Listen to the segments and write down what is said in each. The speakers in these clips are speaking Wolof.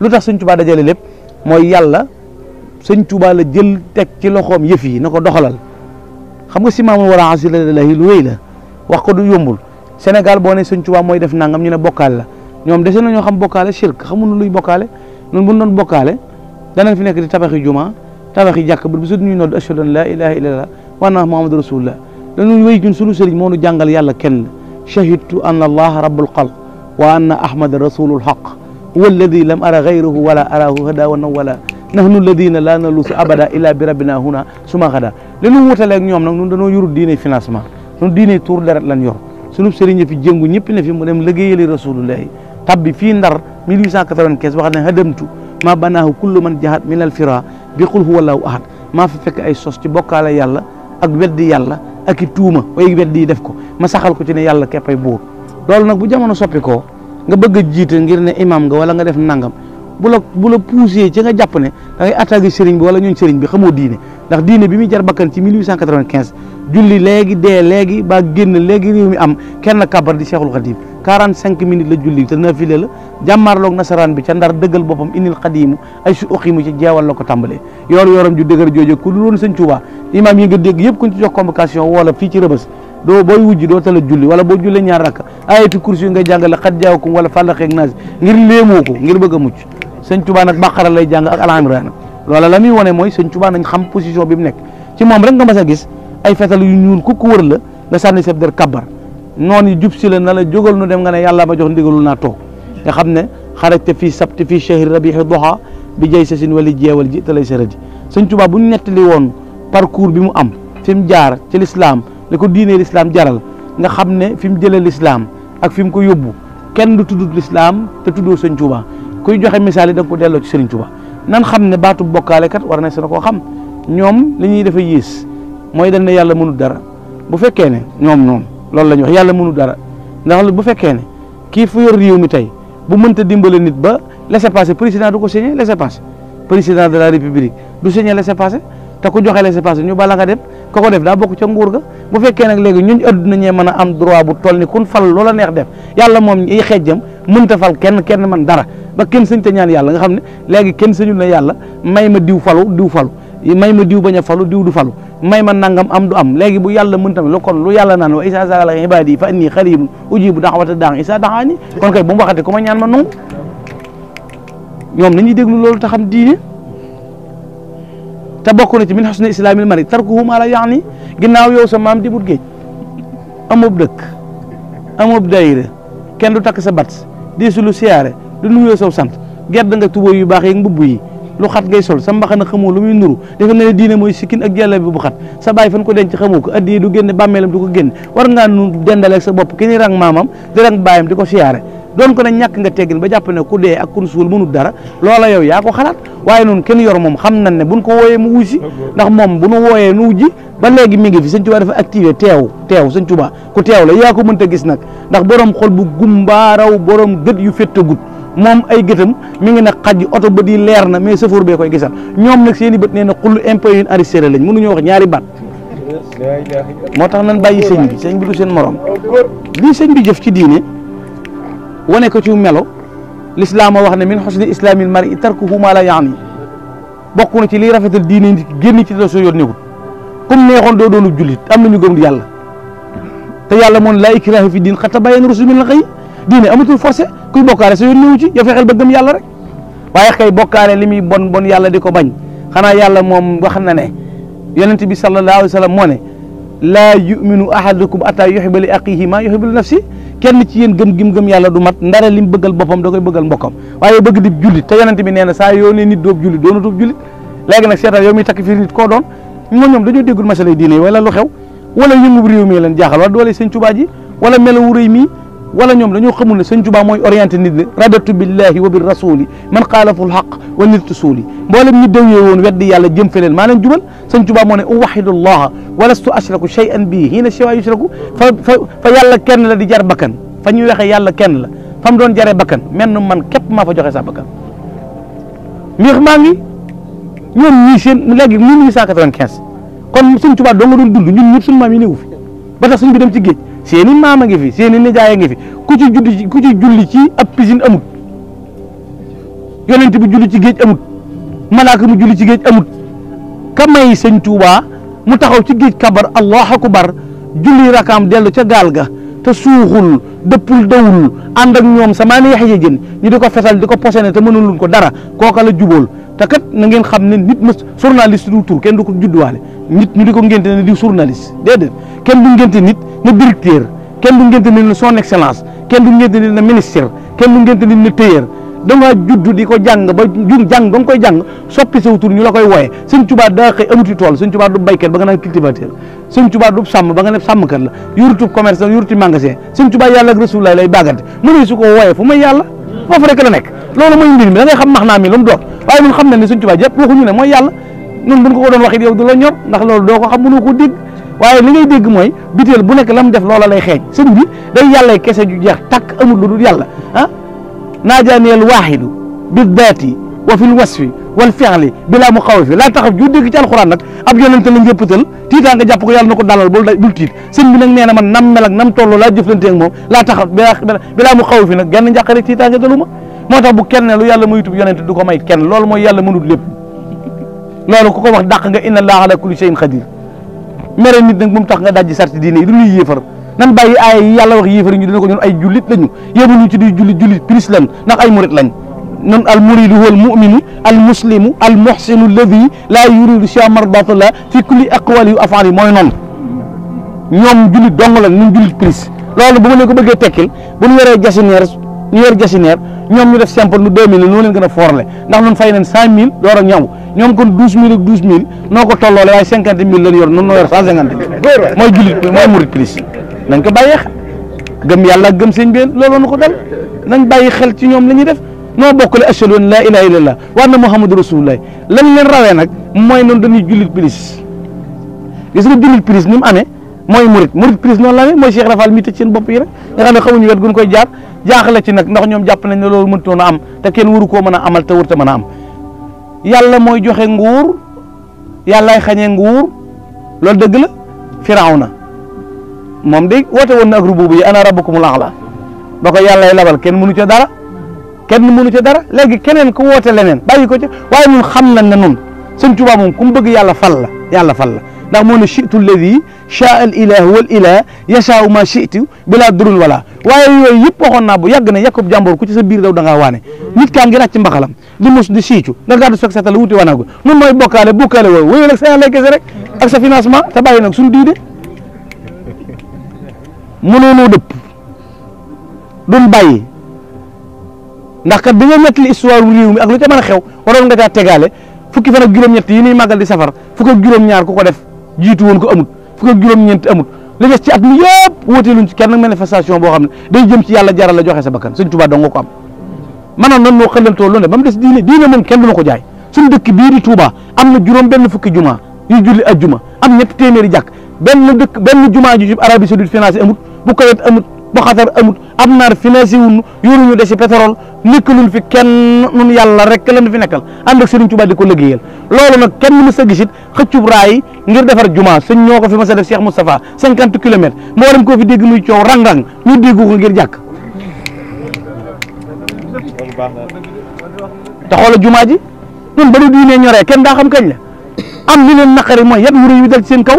lu tax sëñ Tuubaa dajale lépp mooy yàlla sëñ Tuubaa la jël teg ci loxoom yëf yi na ko doxalal xam nga si maamul war a asilalahi lu wéy la wax ko du yombul Sénégal boo ne sëñ Tuubaa mooy def nangam ñu ne bokkaale la ñoom dese nañoo xam bokkaale shirk xamuñu luy bokkaale ñun bu ñu doon bokkaale danañ fi nekk di tabaxi juma tabaxi jàkk bu bisu ñuy nodd ashhadu an la ilaha illallah wa anna muhammadu rasulullah dañu wéy ñun sunu sëriñ moo nu jàngal yàlla kenn shahidtu anna allaha rabbul xalq wa anna ahmada rasulul haq huwa alladi lam ara gayruhu wala arahu hada wa nawala nahnu alladina la nalusu abada illa bi rabbina huna suma xada li nu wutale ak ñoom nag ñun dañoo yoru diine financement ñun diine tour deret lan yor sunu sëriñ fi jëngu ñëpp ne fi mu dem liggéeyali rasulullahi tabbi fii Ndar 1895 wax ne hadamtu ma banaahu kullu man jahat min al fira bi qul huwa allahu ahad maa fi fekk ay sos ci bokkaale yàlla ak weddi yàlla ak i tuuma way weddi yi def ko ma saxal ko ci ne yàlla képpay buur loolu nag bu jamono soppi ko nga bëgg a jiite ngir ne imam nga wala nga def nangam bu la poussé ci nga jàpp ne da ngay attaqué sëriñ bi wala ñooñ sëriñ bi xamoo diine ndax diine bi muy jar bakkan ci 1895 julli léegi dee léegi ba génn léegi réew mi am kenn kabar di Cheikhul Khadim 45 minutes la julli te nafile la jàmmaarloog nasaraan bi ca Ndar dëggal boppam inil xadimu ay su uqimu ci jeewal la ko tàmbalee yoram ju dëgër jooju ku dul woon sëñ Tuubaa imam yi nga dégg yëpp kuñ ci jox convocation wala fii ci Rëbës doo booy wujji doo tala julli wala boo jullee ñaar rakk ayatu kursi nga jàngale xat jaawakum wala fàllaxeeg naas ngir léemoo ko ngir bëgg a mucc sëñ Tuubaa nag Baqara lay jàng ak Al-Imraan loola la muy wane mooy sëñ Tuubaa nañ xam position bi mu nekk ci moom rek nga mas a gis ay fetal yu ñuul ku wër la nga sànni seb der kabbar noonu yi jub si la na la jógal nu dem nga ne yàlla ma jox ndigalul naa toog nga xam ne xarajte fii sabti fii shahri rabihi duha bi jay sa sin wali jeewal ji te lay sa rëdi sëñ Tuubaa bu ñu nettali woon parcours bi mu am fi mu jaar ci l'islam li ko diinee l'islam jaral nga xam ne fi mu jëlee l'islam ak fi mu ko yóbbu kenn du tudd l'islam te tuddoo sëñ Tuubaa kuy joxe misaal yi da nga ko delloo ci sëriñ Tuubaa nan xam ne baatu bokkaale kat war na seen koo xam ñoom li ñuy dafa yées mooy dañ ne yàlla mënul dara bu fekkee ne ñoom loolu la ñu wax yàlla mënul dara ndax bu fekkee ne kii fu yor réew mi tey bu mënta dimbale nit ba laissez-passer président du ko signé laissez-passer président de la république du signé laissez-passer te ku joxe laissez-passer ñu bala nga dem ko ko def daa bokk ca nguur ga bu fekkee nag léegi ñun adduna ñee mën a am droit bu toll ni kun fal loola neex def yàlla moom ay xeejjam mënta fal kenn man dara ba kenn sëñ te ñaan yàlla nga xam ne léegi kenn sëñul na yàlla may ma diw falu may ma diw bañ a falu diw du falu may ma nangam am du am léegi bu yàlla mën tamit lu kon lu yàlla naan wa isa sa'alaka ibadi fa inni qaribun ujibu da'wata da'i isa da'ani kon kay bu mu waxate ku ma ñaan ma nangu ñoom nañuy déglu loolu te xam diine te bokk na ci min husni islamil mari tarkuhu ma la yaani ginnaaw yow sa maam di but géej amub dëkk amub dayre kenn du takk sa bat di su lu siyaare du nuyoo saw sant gedd nga tubóo yu baax yeeg mbubb yi lu xat ngay sol sa mbaxana xamoo lu muy nuru defe ne diine mooy sikkin ak jàlla bi bu xat sa baay fan ko denc xamoo ko addi du génne bàmmeelam du ko génne war ngaa nu dendaleeg sa bopp ki ni rang maamam di rang baayam di ko siyaare doon ko ne ñàkk nga teggin ba jàpp ne ku dee ak kun suul mënul dara loola yow yaa ko xalaat waaye noonu kenn yor moom xam nañ ne buñ ko wooyee mu wuy si ndax moom bu nu wooyee nu wujji ba léegi mi ngi fi sëñ Tuubaa dafa activé teew sëñ Tuubaa ku teew la yaa ko mënta gis nag ndax borom xol bu gumbaaraw borom gët yu féttagut moom ay gëtam mi ngi ne xaj oto bët yi leer na mais chauffeur bee koy gisal ñoom nag seen i bët nee na xullu impôt yu arrêté lañ mënuñoo wax ñaari baat moo tax nañ bàyyi sëñ bi du seen morom lii sëñ bi jëf ci diine wane ko ci melo l'islam wax ne min husni islamil mar'i tarkuhu ma la yaani bokk na ci liy rafetal diine nit génn ci soo yoon nekkul comme neexoon doo doonu jullit am nañu gëm yàlla te yàlla moom laa ikraha fi diin qad tabayyana rushdu minal ghayy diine amatul forcé kuy bokkaale sa yoon newu ci yow fexeel ba gëm yàlla rek waaye kay bokkaale li muy bon yàlla di ko bañ xanaa yàlla moom wax na ne yonent bi sallallahu alayhi wa sallam moo ne laa yuminu ahadukum ataa yuhibba li aqihi maa yuhibbu li nafsi kenn ci yéen gëm yàlla du mat ndara lim bëggal boppam da koy bëggal mbokkam waaye bëgg di jullit te yonent bi nee na saa yoo ne nit doob jullit doonatub jullit léegi nag seetal yow mi takk fii nit koo doon ñoom dañoo déggul masalay diine yi wala lu xew wala yëngub réew mi leen jaaxal wala doole sëñ Tuubaa ji wala melawu rëy mii wala ñoom dañoo xamul ne sëñ Tuubaa mooy orienté nit ñi radatu billahi wa bir rasuli man xaalaful xaq wa niltu suuli mboolem ñi dëwyee woon weddi yàlla jëm feleen maa leen jubal sëñ Tuubaa moo ne uwahidullaha walastu ashraku shay'an bii hiina siwa yushraku fa yàlla kenn la di jar bakkan fa ñuy waxee yàlla kenn la fa mu doon jaree bakkan menn man képp maa fa joxe sa bakkan mbir maa ngi ñoom ñii seen léegi 1895 kon sëñ Tuubaa doo nga doon dund ñun ñëpp suñu maam yi néewu fi ba tax suñ bi dem ci géej seeni maam a ngi fi seeni nijaay a ngi fi ku ci julli ci ab piscine amut yonent bi julli ci géej amut malaaka mu julli ci géej amut ka may sëñ Tuubaa mu taxaw ci géej kabar allahu akbar julli rakaam dellu ca gaal ga te suuxul dëppul dawul ànd ak ñoom sama ne yax jën ñu di ko fetal di ko posene te mënuluñ ko dara kooka la jubóol te kat na ngeen xam ne nit ma journaliste du tur kenn du ko judduwaale nit ñu di ko ngénte ne di journaliste déedéet kenn du ngénte nit ne directeur kenn du ngénte nit ne son excellence kenn du ngénte nit ne ministre kenn du ngénte nit ne tailleur da nga judd di ko jàng ba jàng ba nga koy jàng soppi saw tur ñu la koy wooye sëñ Tuubaa daa xëy amuti tool sëñ Tuubaa du baykat ba nga naan cultivateur sëñ Tuubaa du sàmm ba nga ne sàmmkat la yorutu commerce yorutu magasin sëñ Tuubaa yàlla ak Rasulullah lay bàggante mu ne su ko wooye fu may yàlla foofu rek la nekk loolu mooy mbir mi da ngay xam max naa mi lu mu doon waaye ñun xam na ne sëñ Tuubaa yëpp waxuñu ne mooy yàlla ñun buñ ko doon wax it yow du la ñor ndax loolu doo ko xam mënoo ko dégg waaye li ngay dégg mooy biteel bu nekk la mu def loola lay xeeñ sëñ bi day yàlla kese ju jeex tàkk amul lu dul yàlla ah naajaaniyal waaxidu bi daati wa fil wasfi wal fi'li bilaa muxawifi laa taxaf ju dégg ci alxuraan nag ab yonente la njëppatal tiitaa nga jàpp ko yàlla na ko dalal bul tiit sëñ bi nag nee na man nam mel ak nam toll laa jëflante ak moom laa taxaf bilaa muxawifi nag genn njàqare tiitaa nga daluma moo tax bu kenn lu yàlla mayutub yonente du ko may kenn loolu mooy yàlla mënut lépp loolu ku ko wax dàq nga inna allaha ala kulli shay'in qadir mere nit nag bu mu tax nga dajji sarti diine yi du ñuy yéefar nan bàyyi aaya yi yàlla wax yéefar ñu dina ko ñun ay jullit lañu yéemuñu ci di jullit plus lan ndax ay murit lañ nun al muridu huwa al muminu al muslimu al muhsinu alladi laa yuridu siwa mardatallah fi kulli aqwali wa afali mooy noonu ñoom jullit dong la ñun jullit plus loolu bu ma leen ko bëggee tekkil bu ñu yoree jasineer ñu yor jasineer ñoom ñu def simple nu 2000 noo leen gën a forle ndax nun fay nañ 100000 door a ñaw ñoom kon 12000 ak 12000 noo ko tolloole waaye 50000 lañ yor nun noo yor 150 mooy jullit mooy murit plus nañ ko bàyyi xel gëm yàlla gëm sëñ bi loolu na ko dal nañ bàyyi xel ci ñoom la ñuy def noo bokkale ashhadu an laa ilaaha illallah wa anna muhammadu rasulullah lan leen rawee nag mooy noonu dañuy jullit plus gis nga jullit plus ni mu amee mooy murit plus noonu la amee mooy Cheikh Rafal mi tëj seen bopp yi rek nga xam ne xamuñu wet gun koy jaar jaaxle ci nag ndax ñoom jàpp nañ ne loolu mënutoon a am te kenn waru koo mën a amal te wërta mën a am yàlla mooy joxe nguur yàllaay xañee nguur loolu dëgg la Firawna moom de woote woon na ak rububu yi ana rabbukumul a'la ba ko yàllay labal kenn mënu ca dara léegi keneen ku woote leneen bàyyi ko ca waaye ñun xam nañ ne nun sëñ Tuubaa moom ku mu bëgg yàlla fal la ndax moo ne chitu alladi chaa al ilahu wal ilah yashaau ma chitu bila durul wala waaye yooyu yëpp waxoon naa bu yàgg ne yàkkub jàmbur ku ci sa biir daw da ngaa waane nit kaa ngi ràcc mbaxalam di mus di siicu nga gàddu soog setal wuti wanaagu nun mooy bokkaale woowu wéyoo nag sa yàlla kese rek ak sa financement te bàyyi nag suñu diine mënoonoo dëpp duñ bàyyi ndax kat bi nga nettali histoire réew mi ak lu ca mën a xew waroon nga caa tegaale fukki fan ak juróom-ñett yi ñuy màggal di safar fukk ak juróom-ñaar ku ko def jiitu woon ko amut fukk ak juróom-ñeent amut li des ci at mi yëpp wóoteeluñ ci kenn nag manifestation boo xam ne day jëm ci yàlla jaral la joxe sa bakkan sëñ Touba dong nga ko am manoon nan noo xëlantoo lu ne ba mu des diine moom kenn du ma ko jaay suñu dëkk bii di Touba am na juróom benn fukki juma yu julli ak juma am ñetti téeméeri jàkk benn juma ju ci Arabie Saoudite financé amut bu Koweït amut bu Xatar amut am naar financé wuñu yoruñu desi pétrole nekkaluñ fi kenn nun yàlla rek lañu fi nekkal ànd ak Serigne Touba di ko liggéeyal loolu nag kenn mës a gisit xëccub raay ngir defar juma sëñ ñoo ko fi mës a def Cheikh Moustapha 50 kilomètres moo waram koo fi dégg muy coow rang-rang ñu déggu ko ngir jàkk te xoola juma ji ñun ba du diine ñoree kenn daa xam kañ la am li leen naqari mooy yat wuré yu dal ci seen kaw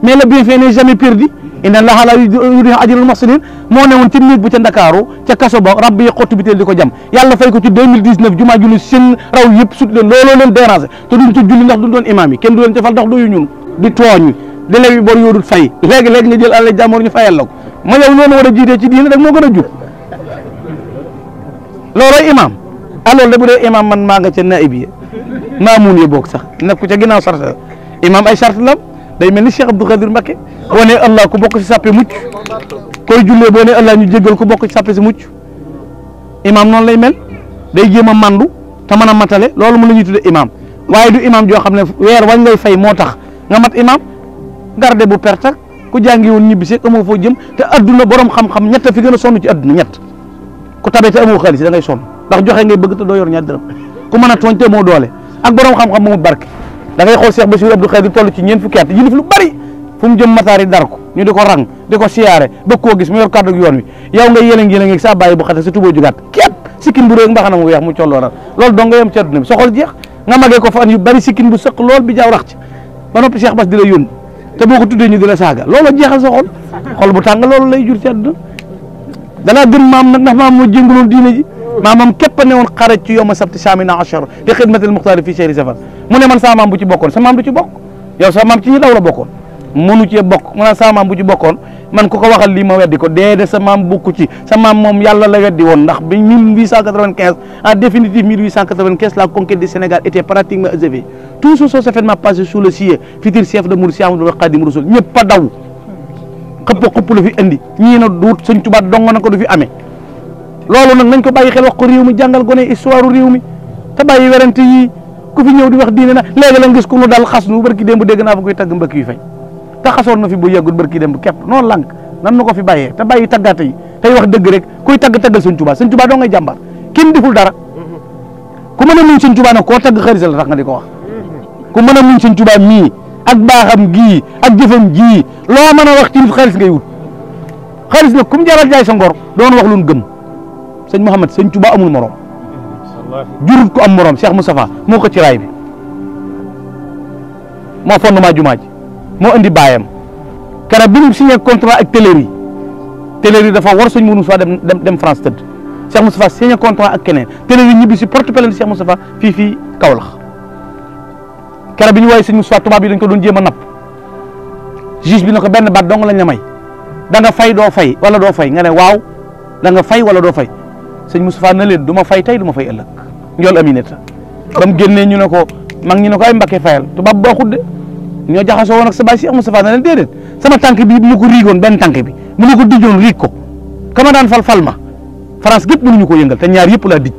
mais le bienfait n'est jamais perdu inna allaha la yudi'u ajral muhsinin moo ne woon ci néeg bu ca Ndakaaru ca kaso ba rab yi xottu biteel di ko jam yàlla fay ko ci 2019 jumaa julli seen raw yëpp sut leen looloo leen déranger te duñ ca julli ndax duñ doon imaam yi kenn du leen defal ndax doyu ñun di tooñ di lewi bor yoodul fay léegi-léegi nga jël àll jàmmoor ñu fayal la ko ma yow noonu war a jiitee ci diine dag moo gën a jub loolooy imaam alors de bu dee imaam man maa nga ca naib yi maamuun yi boog sax nekku ca ginnaaw sart imaam ay sart la day mel ni Cheikh Abdou Khadir Mbacké boo nee Allah ku bokk ci sàppe mucc koy jullee boo nee Allah ñu jéggal ku bokk ci sàppe si mucc imaam noonu lay mel day jéem a mandu te mën a matale loolu mu la ñuy tudde imaam waaye du imaam joo xam ne weer wañ lay fay moo tax nga mat imaam garde bu perte ak ku jàngi woon ñibbi si amoo foo jëm te adduna borom xam-xam ñett fi gën a sonn ci adduna ñett ku tabe te amoo xaalis da ngay sonn ndax joxe ngay bëgg te doo yor ñaar dërëm ku mën a tooñ te moo doole ak borom xam-xam moomu barke da ngay xool Cheikh Bassirou Abdou Khadir toll ci ñeent fukki at yilif lu bari fu mu jëm mataari dar ko ñu di ko rang di ko siyaare ba koo gis mu yor kàddu yoon wi yow nga yëlëng-yëlëng sa bàyyi bu xate sa tuboo jugaat képp sikkin bu réeg mbaxana mu weex mu collooral loolu dong nga yem ci àdduna bi soxol jeex nga magee ko fan yu bari sikkin bu sëq lool bi jaaw rax ci ba noppi Cheikh Bass di la yónni te boo ko tuddee ñu di la saaga loolu jeexal sa xol bu tàng loolu lay jur ci àdduna danaa gën maam nag ndax maam moo jéngaloon diine ji maamam képp a ne woon xaraj ci yowma sabti samina achar li xidmatil muxtaari fii chehri safar mu ne man sama maam bu ci bokkoon sa maam du ci bokk yow sa maam ci ñi daw la bokkoon mënu cee bokk mu naan sama maam bu ci bokkoon man ku ko waxal lii ma weddi ko déedéet sa maam bokku ci sa maam moom yàlla la weddi woon ndax bi 1895 en définitive 1895 la conquête du Sénégal était pratiquement achevée tout ce événement passé sous le siège futur chef de Mouride Cheikh Ahmadou Khadim Rassoul ñëpp a daw xëpp la fi indi ñii na duut Sëñ Tuubaa dong na ko du fi amee loolu nag nañ ko bàyyi xel wax ko réew mi jàngal gone histoire réew mi te bàyyi werante yii ku fi ñëw di wax diine na léegi la gis ku nu dal xas nu barki démb dégg naa fa koy tagg mbëkk yu fay te xasoon na fi bu yàggul barki démb képp noonu lànk nan na ko fi bàyyee te bàyyi taggaate yi tey wax dëgg rek kuy taggal Sëñ Tuubaa Sëñ Tuubaa doo ngay jàmbar kenn deful dara ku mën a muñ Sëñ Tuubaa nag koo tagg xarisal la tax nga di ko wax ku mën a muñ Sëñ Tuubaa mii ak baaxam gii ak jëfam jii loo mën a wax ci nit xaalis ngay wut xaalis nag ku mu jaral jaay sa ngor doon wax lu gëm sëñ Mouhamed Sëñ Tuubaa amul morom jurut ko am morom Cheikh Moustapha moo ko ci raay bi moo fondement jumaa ji moo indi baayam keroog bi mu signé contrat ak Téléri dafa war sëñ Moustapha dem France tëdd Cheikh Moustapha signé contrat ak keneen Téléri ñibbi si porte plainte Cheikh Moustapha fii Kaolack keroog bi ñu woowee sëñ Moustapha tubaab yi dañ ko doon jéem a napp juge bi ne ko benn baat dong lañ la may da nga fay doo fay wala doo fay nga ne waaw da nga fay wala doo fay sëñ Moustapha na leen du ma fay tey du ma fay ëllëg njool Aminata ba mu génnee ñu ne ko mag ñu ne ko ay Mbakke fayal tubaab baaxut de ñoo jaxasoo woon ak sa baay Cheikh Moustapha na leen déedéet sama tànk bi bu ma ko riigoon benn tànk bi bu ma ko dijjoon riig ko kama daan fal ma France gépp mënuñu ko yëngal te ñaar yëpp laa dij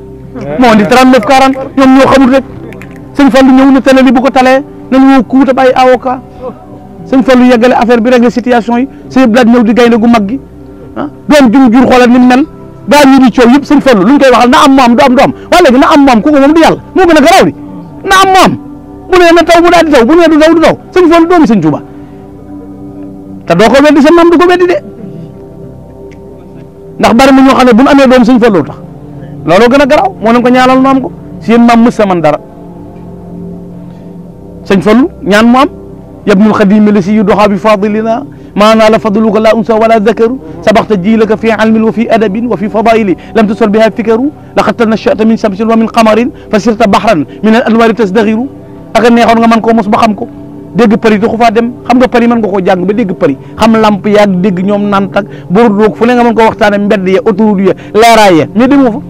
moo indi 39 40 ñoom ñoo xamul rek sëñ Fallu ñëw na télé li bu ko talee nañ woo kuuta bàyyi avocat sëñ Fallu yeggale affaire bi régler situation yi sëñ Blad ñëw di gaynde gu mag gi ah doom jur xoolal ni mu mel gaa ñi di coow yëpp sëñ Fallu luñ koy waxal na am moom du am doom waaye léegi na am moom kooku moom du yàlla moo gën a garaaw di na am moom bu nee na taw mu daal di taw bu nee du taw du taw sëñ Fallu doomi sëñ Tuuba te doo ko weddi sa maam du ko weddi de ndax bari na ñoo xam ne bu ñu amee doom sëñ Fallu tax looloo gën a garaaw moo leen ko ñaanal nu am ko si yéen maam mës sa man dara sëñ Fallu ñaan mu am yabnul xadimi la si yu doxaa bi fadilina maanaa la fadluka la unsa wala dakaru sabaxta jiilaka fi ilmin wa fi adabin wa fi fadaili lam tusal biha fikaru laqad tanashata min samsin wa min qamarin fa sirta bahran min al anwari tasdaxiru ak a neexoon nga mën koo mos ba xam ko dégg përi taxu faa dem xam nga përi mën nga koo jàng ba dégg përi xam lamp yaag dégg ñoom nant ak bor doog fu ne nga mën koo waxtaane mbedd ya autoroute ya leeraay ya mais demoo fa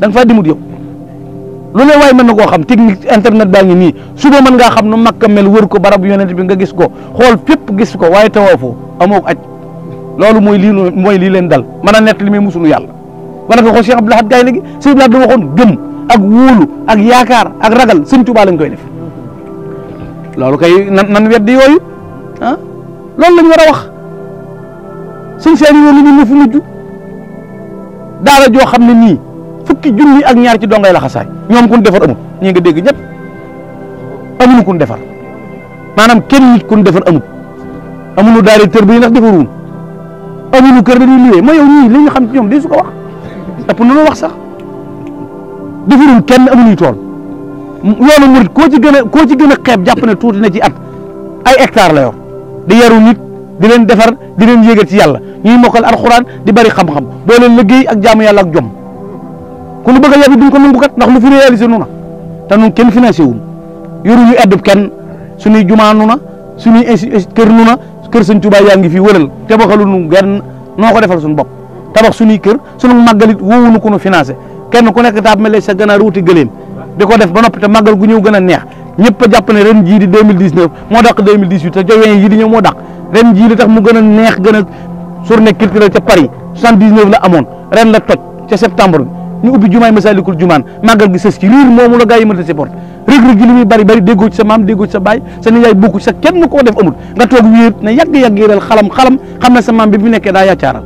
da nga faa dimut yow lu ne waaye mën na koo xam technique internet baa ngi nii suba mën ngaa xam nu Makka mel wër ko barab yonent bi nga gis ko xool fépp gis ko waaye tawoo foo amoo ko aj loolu mooy lii leen dal mën a nett li muy musulu yàlla wana nga xool Cheikh Abdou Lahad gaay léegi Cheikh Abdou Lahad da waxoon gëm ak wóolu ak yaakaar ak ragal Sëñ Tuubaa lañ koy def loolu kay nan weddi yooyu ah loolu lañ war a wax sëñ seen yoonu ñu fu mujj daara joo xam ne nii fukki junni ak ñaar ci dongay la xasaay ñoom kun defar amut ñi nga dégg ñëpp amuñu kun defar maanaam kenn nit kun defar amut amuñu daara tër bi ndax defaruun amuñu kër dañuy liggéey ma yow ñii li ñu xam ci ñoom di su ko wax ëpp na wax sax defaruun kenn amuñuy tool yoonu murit koo ci gën a xeeb jàpp ne tuuti na ci at ay hectare la yor di yaru nit di leen defar di leen yéegal ci yàlla ñuy mokkal alxuraan di bari xam-xam boo leen liggéey ak jaamu yàlla ak jom ku lu bëgg a yàbbi duñ ko nangu kat ndax lu fi réalisé nu na te nun kenn financé wul yoruñu eddub kenn suñuy jumaa nu na suñuy kër nu na kër Sëñ Tuubaa yaa ngi fii wëral tabaxalu nu genn noo ko defal suñu bopp tabax suñuy kër suñu màggalit woowunu ko nu financé kenn ku nekk taab mel sa ganaar wuti gëléem di ko def ba noppi te màggal gu ñëw gën a neex ñëpp a jàpp ne ren jii di 2019 moo dàq 2018 te jowen yi di ñëw moo dàq ren jii li tax mu gën a neex gën a journée culturelle ca Paris 79 la amoon ren la toj ca septembre bi ñu ubbi jumaay Masalikul Jumaan màggal gi sës ci riir moomu la gaa yi mënta supporté rëg-rëg gi li muy bari bari déggoo ci sa maam déggoo ci sa baay sa nijaay bokku ci sa kenn koo def amul nga toog wéet ne yàgg-yàgg yéeral xalam xam ne sa maam bi bu nekkee daa yaacaaral